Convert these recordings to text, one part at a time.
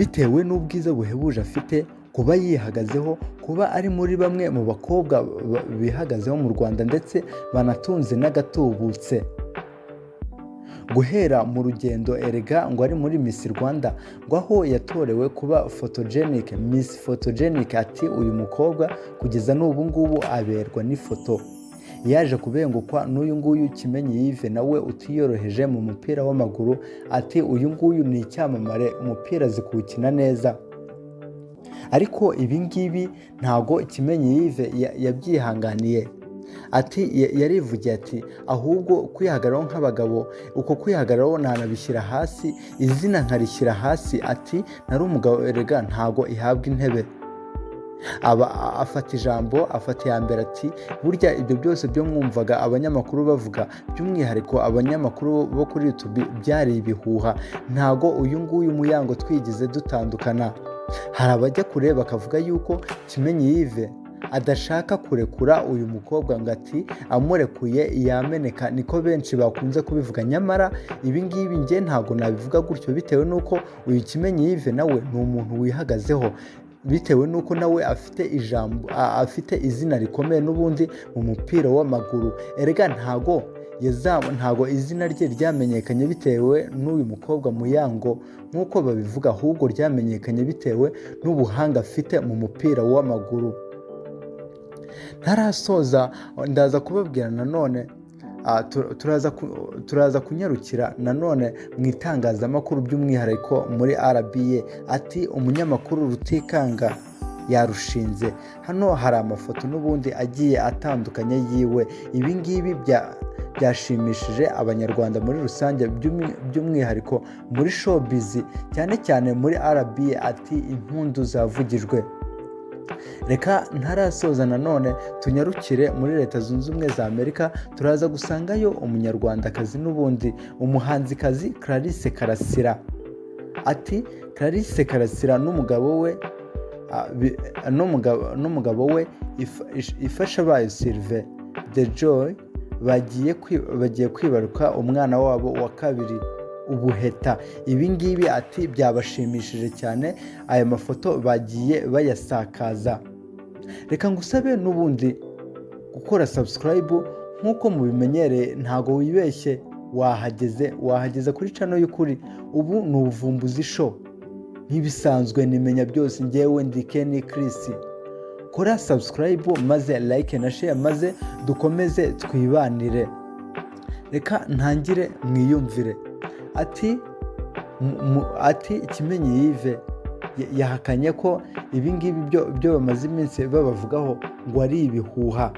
Bitewe n'ubwiza buhebuje afite, kuba yihagazeho, kuba ari muri bamwe mu bakobwa bihagazeho mu Rwanda ndetse banatunze n'agatubutse. Guhera mu rugendo erega ngo ari muri Miss Rwanda, ngo aho yatorewe kuba photogenic, Miss Photogenic. Ati uyu mukobwa kugeza n'ubu ngubu aberwa n'ifoto. Yaje kubengukwa n'uyu nguyu Kimenyi Yves, nawe utiyoroheje mu mupira w'amaguru. Ati uyu nguyu ni icyamamare, umupira azi kuwukina neza. Ariko ibi ngibi ntago Kimenyi Yves yabyihanganiye. Ati yarivugiye ati ahubwo kwihagararaho nk'abagabo, uko kwihagararaho nanabishyira hasi, izina nkarishyira hasi. Ati nari umugabo erega ntago ihabwa intebe. Aba afata ijambo, afata iya mbere, ati burya ibyo byose byo mwumvaga abanyamakuru bavuga, by'umwihariko abanyamakuru bo kuri YouTube, byari ibihuha. Ntago uyu nguyu Muyango twigeze dutandukana. Hari abajya kure bakavuga yuko Kimenyi Yves adashaka kurekura uyu mukobwa, ngo ati amurekuye yameneka, niko benshi bakunze kubivuga. Nyamara ibi ngibi njye ntabwo nabivuga gutyo, bitewe n'uko uyu Kimenyi Yves nawe ni umuntu wihagazeho, bitewe n'uko nawe afite ijambo, afite izina rikomeye n'ubundi mu mupira w'amaguru. Erega ntago izina rye ryamenyekanye bitewe n'uyu mukobwa Muyango nk'uko babivuga, ahubwo ryamenyekanye bitewe n'ubuhanga afite mu mupira w'amaguru. Ntarasoza, ndaza kubabwira nanone, turaza kunyarukira nanone mu itangazamakuru, by'umwihariko muri RBA. Ati umunyamakuru Rutikanga yarushinze. Hano hari amafoto n'ubundi agiye atandukanye yiwe. Ibi ngibi byashimishije Abanyarwanda muri rusange, by'umwihariko muri showbiz, cyane cyane muri RBA. Ati impundu zavugijwe. Reka ntarasoza nanone tunyarukire muri Leta Zunze Ubumwe za Amerika. Turaza gusangayo Umunyarwandakazi n'ubundi, umuhanzikazi Clarisse Karasira. Ati Clarisse Karasira n'umugabo we n'umugabo we Ifashabayo Sylvain The Joy bagiye kwibaruka umwana wabo wa kabiri, ubuheta. Ibi ngibi ati byabashimishije cyane, aya mafoto bagiye bayasakaza. Reka ngusabe n'ubundi gukora subscribe nk'uko mubimenyereye. Ntago wibeshye, wahageze, wahageze kuri channel y'ukuri. Ubu ni Ubuvumbuzi Show, nk'ibisanzwe nimenya byose. Ngewe ndi Ken Chris. Kora subscribe maze like na share, maze dukomeze twibanire. Reka ntangire mwiyumvire. Ati Kimenyi Yves yahakanye ko ibi ngibi byo bamaze iminsi babavugaho ngo ari ibihuha.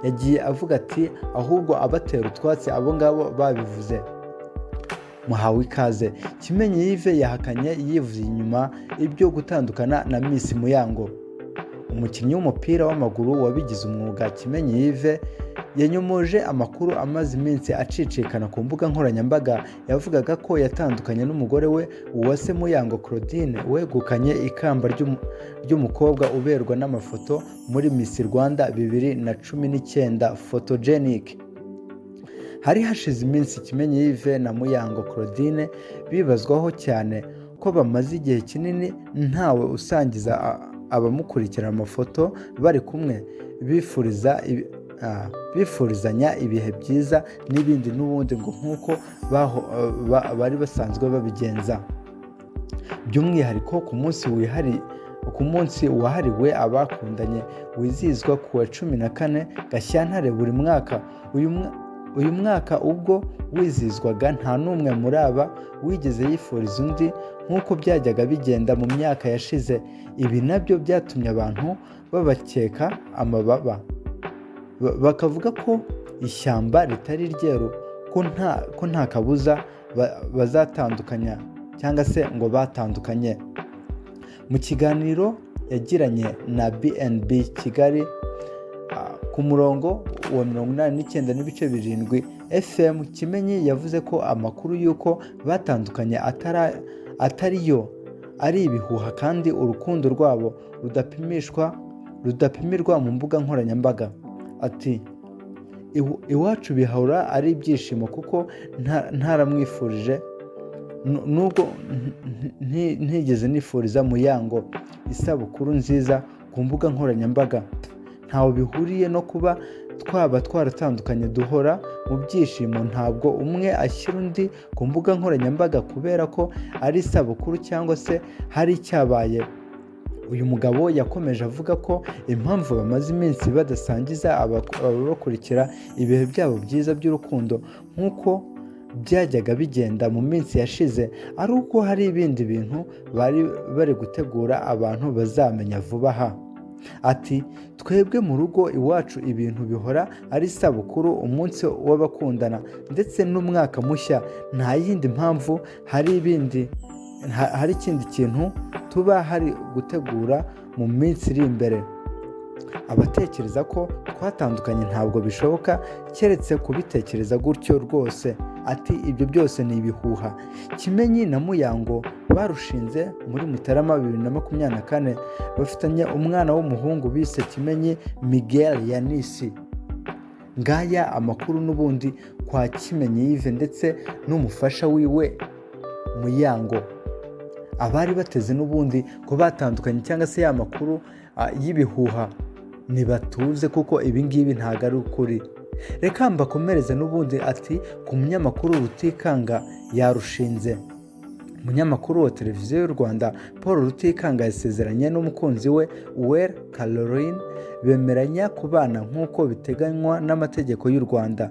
Yagiye avuga ati ahubwo abatera utwatsi abo ngabo babivuze. Muhawe ikaze. Kimenyi Yves yahakanye yivuye inyuma ibyo gutandukana na Miss Muyango. Umukinnyi w'umupira w'amaguru wabigize umwuga Kimenyi Yves yanyomoje amakuru amaze iminsi acicikana ku mbuga nkoranyambaga yavugaga ko yatandukanye n'umugore we Uwase Muyango Claudine, wegukanye ikamba ry'umukobwa uberwa n'amafoto muri Miss Rwanda 2019 Photogenic. Hari hashize iminsi Kimenyi Yves na Muyango Claudine bibazwaho cyane ko bamaze igihe kinini ntawe usangiza abamukurikira amafoto bari kumwe, bifurizanya ibihe byiza n'ibindi n'ubundi, ngo nk'uko bari basanzwe babigenza, by'umwihariko ku munsi wahariwe abakundanye wizihizwa ku wa 14 Gashyantare buri mwaka. Uyu mwaka ubwo wizihizwaga, nta n'umwe muri aba wigeze yifuriza undi nk'uko byajyaga bigenda mu myaka yashize. Ibi nabyo byatumye abantu babakeka amababa, bakavuga ko ishyamba ritari ryeru, ko nta kabuza bazatandukanya cyangwa se ngo batandukanye. Mu kiganiro yagiranye na BNB Kigali ku murongo wa 89.7 FM, Kimenyi yavuze ko amakuru y'uko batandukanye atari yo, ari ibihuha, kandi urukundo rwabo rudapimishwa, rudapimirwa mu mbuga nkoranyambaga. Ati iwacu bihora ari ibyishimo kuko ntaramwifurije. Nubwo ntigeze nifuriza Muyango isabukuru nziza ku mbuga nkoranyambaga, ntawe bihuriye no kuba twaba twaratandukanye. Duhora mu byishimo. Ntabwo umwe ashyira undi ku mbuga nkoranyambaga kubera ko ari isabukuru cyangwa se hari icyabaye. Uyu mugabo yakomeje avuga ko impamvu bamaze iminsi badasangiza ababakurikira ibihe byabo byiza by'urukundo nk'uko byajyaga bigenda mu minsi yashize ari uko hari ibindi bintu bari bari gutegura abantu bazamenya vuba aha. Ati: "Twebwe mu rugo iwacu ibintu bihora ari isabukuru, umunsi w'abakundana ndetse n'umwaka mushya. Nta yindi mpamvu, hari ibindi, hari ikindi kintu tuba hari gutegura mu minsi iri imbere. Abatekereza ko twatandukanye, ntabwo bishoboka, keretse kubitekereza gutyo rwose." Ati: "Ibyo byose ni ibihuha." Kimenyi na Muyango barushinze muri Mutarama 2024. Bafitanye umwana w'umuhungu bise Kimenyi Miguel Yanisi. Ngaya amakuru n'ubundi kwa Kimenyi Yves ndetse n'umufasha wiwe Muyango. Abari bateze n'ubundi ko batandukanye cyangwa se ya makuru y'ibihuha, ntibatuze kuko ibi ngibi ntabwo ari ukuri. Reka mbakomereze n'ubundi. Ati ku munyamakuru Rutikanga yarushinze. Umunyamakuru wa Televiziyo y'u Rwanda Paul Rutikanga yasezeranye n'umukunzi we Uwera Caroline, bemeranya kubana nk'uko biteganywa n'amategeko y'u Rwanda.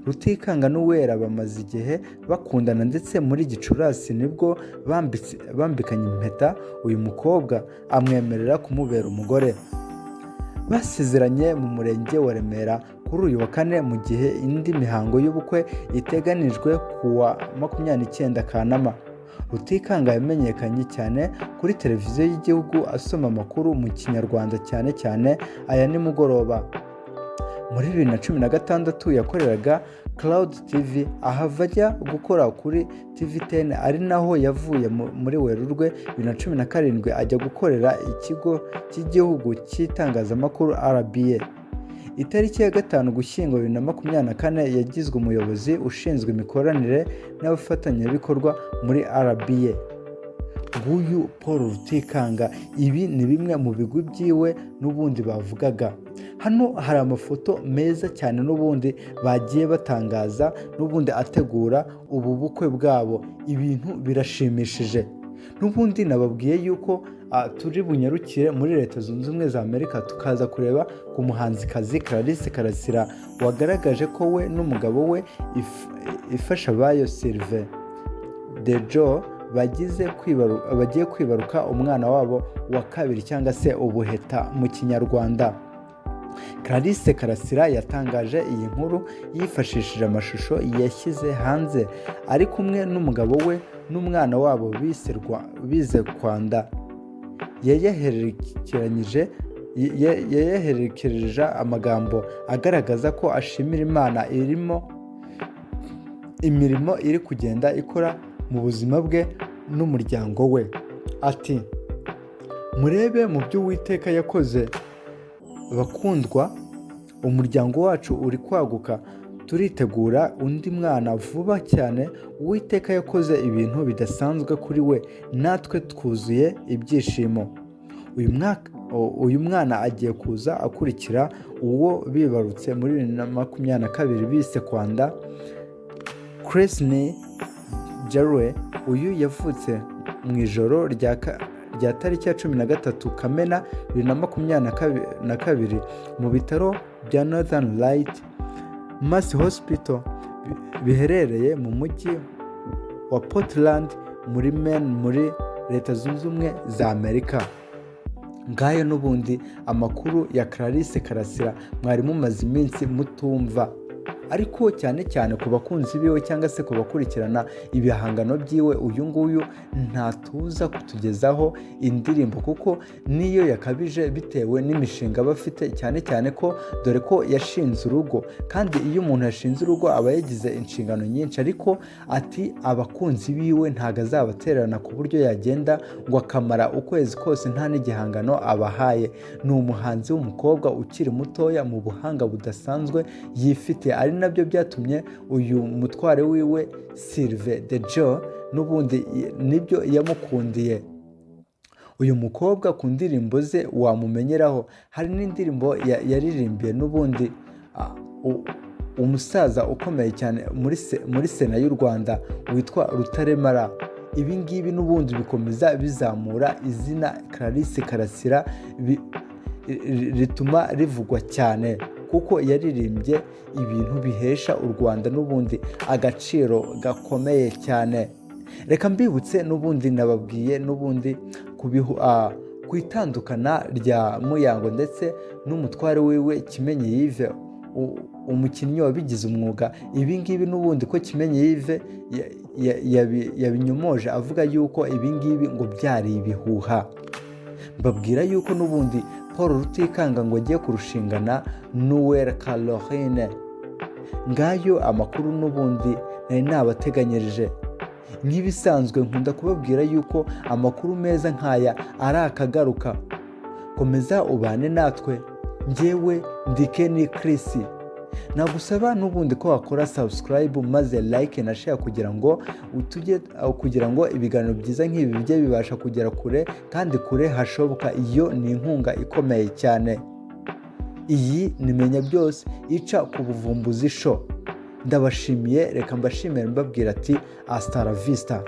Rutikanga n'Uwera bamaze igihe bakundana, ndetse muri Gicurasi nibwo bambikanye impeta, uyu mukobwa amwemerera kumubera umugore. Basezeranye mu Murenge wa Remera kuri uyu wa kane, mu gihe indi mihango y'ubukwe iteganijwe ku wa 29 Kanama. Rutikanga yamenyekanye cyane kuri Televiziyo y'Igihugu asoma amakuru mu Kinyarwanda, cyane cyane aya nimugoroba. Muri 2016 yakoreraga Cloud TV, ahava ajya gukora kuri TV 10, ari naho yavuye muri Werurwe 2017 ajya gukorera Ikigo cy'Igihugu cy'Itangazamakuru, RBA. Itariki ya 5 Ugushyingo 2024 yagizwe umuyobozi ushinzwe imikoranire n'abafatanyabikorwa muri RBA. Nguyu Paul Rutikanga. Ibi ni bimwe mu bigwi byiwe n'ubundi bavugaga. Hano hari amafoto meza cyane n'ubundi bagiye batangaza n'ubundi ategura ubu bukwe bwabo. Ibintu birashimishije. N'ubundi nababwiye yuko turi bunyarukire muri Leta Zunze Ubumwe za Amerika, tukaza kureba ku muhanzikazi Clarisse Karasira, wagaragaje ko we n'umugabo we Ifashabayo Sylvain Dejo bagiye kwibaruka umwana wabo wa kabiri, cyangwa se ubuheta mu Kinyarwanda. Clarisse Karasira yatangaje iyi nkuru yifashishije amashusho yashyize hanze ari kumwe n'umugabo we n'umwana wabo bise Kwanda. Yayaherekereje amagambo agaragaza ko ashimira Imana irimo imirimo iri kugenda ikora mu buzima bwe n'umuryango we. Ati: "Murebe mu byo Uwiteka yakoze, bakundwa. Umuryango wacu uri kwaguka, turitegura undi mwana vuba cyane. Uwiteka yakoze ibintu bidasanzwe kuri we, natwe twuzuye ibyishimo. Uyu mwana agiye kuza akurikira uwo bibarutse muri 2022 bise Kwanda Kresney Jarwe. Uyu yavutse mu ijoro rya tariki ya 13 Kamena 2022 mu bitaro bya Northern Light Mercy Hospital biherereye mu mujyi wa Portland muri Maine, muri Leta Zunze Ubumwe za Amerika." Ngayo n'ubundi amakuru ya Clarisse Karasira mwari mumaze iminsi mutumva, ariko cyane cyane ku bakunzi biwe cyangwa se ku bakurikirana ibihangano byiwe. Uyu nguyu ntatuza kutugezaho indirimbo kuko niyo yakabije, bitewe n'imishinga aba afite, cyane cyane ko dore ko yashinze urugo, kandi iyo umuntu yashinze urugo aba yagize inshingano nyinshi. Ariko ati abakunzi biwe ntabwo azabatererana ku buryo yagenda ngo akamara ukwezi kose nta n'igihangano abahaye. Ni umuhanzi w'umukobwa ukiri mutoya mu buhanga budasanzwe yifite, ari nabyo byatumye uyu mutware wiwe Sylvain Dejo N'ubundi nibyo yamukundiye. Uyu mukobwa ku ndirimbo ze wamumenyeraho, hari n'indirimbo yaririmbiye n'ubundi umusaza ukomeye cyane muri Sena y'u Rwanda witwa Rutaremara. Ibi ngibi n'ubundi bikomeza bizamura izina Clarisse Karasira, rituma rivugwa cyane kuko yaririmbye ibintu bihesha u Rwanda n'ubundi agaciro gakomeye cyane. Reka mbibutse, n'ubundi nababwiye n'ubundi ku itandukana rya Muyango ndetse n'umutware wiwe Kimenyi Yves, umukinnyi wabigize umwuga. Ibi ngibi n'ubundi ko Kimenyi Yves yabinyomoje, avuga yuko ibi ngibi ngo byari ibihuha. Mbabwira yuko n'ubundi Paul Rutikanga ngo agiye kurushingana n'Uwera Caroline. Ngayo amakuru n'ubundi nari nabateganyirije. Nk'ibisanzwe, nkunda kubabwira yuko amakuru meza nk'aya ari akagaruka. Komeza ubane natwe. Njyewe ndi Ken Chris. Nagusaba n'ubundi ko wakora subscribe, maze like na share, kugira ngo ibiganiro byiza nk'ibi bijye bibasha kugera kure kandi kure hashoboka. Iyo ni inkunga ikomeye cyane. Iyi ni Menya Byose ica ku Buvumbuzi Show. Ndabashimiye. Reka mbashimire mbabwira ati: "Hasta la vista."